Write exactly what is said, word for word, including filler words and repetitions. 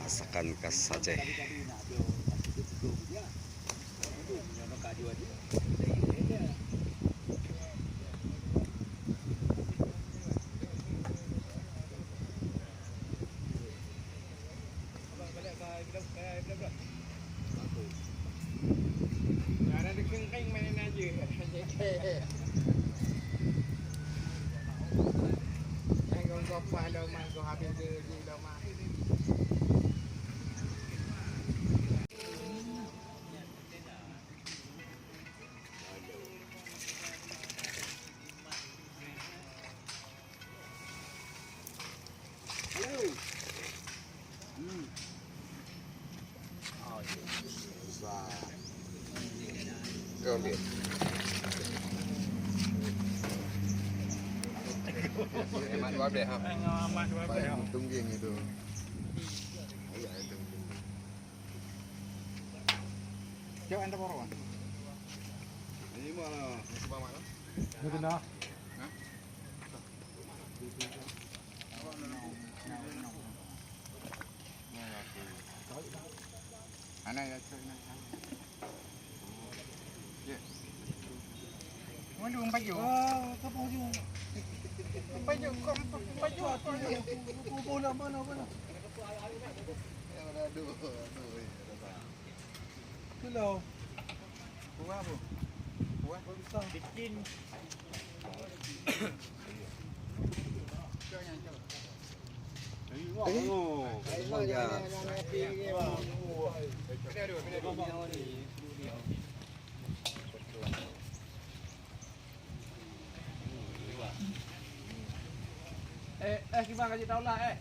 Masakan khas Aceh. Kau ambil. Mat dua belas, ha? Mat dua belas, ha? Tunggeng itu. Iya, itu. Cok, anda baru, ah? Ini mana? Ini kena. Hah? Ana ya, cok, nak. Ya. Waduh, empat jok. Ah, empat jok. Empat jok, kok empat, empat jok, empat jok. Bola mana, bola? Ya, aduh, aduh, ya, aduh. Itulah. Kuah apa? Kuah? Bikin. Eh, eh, kiban ka jitaulah, eh.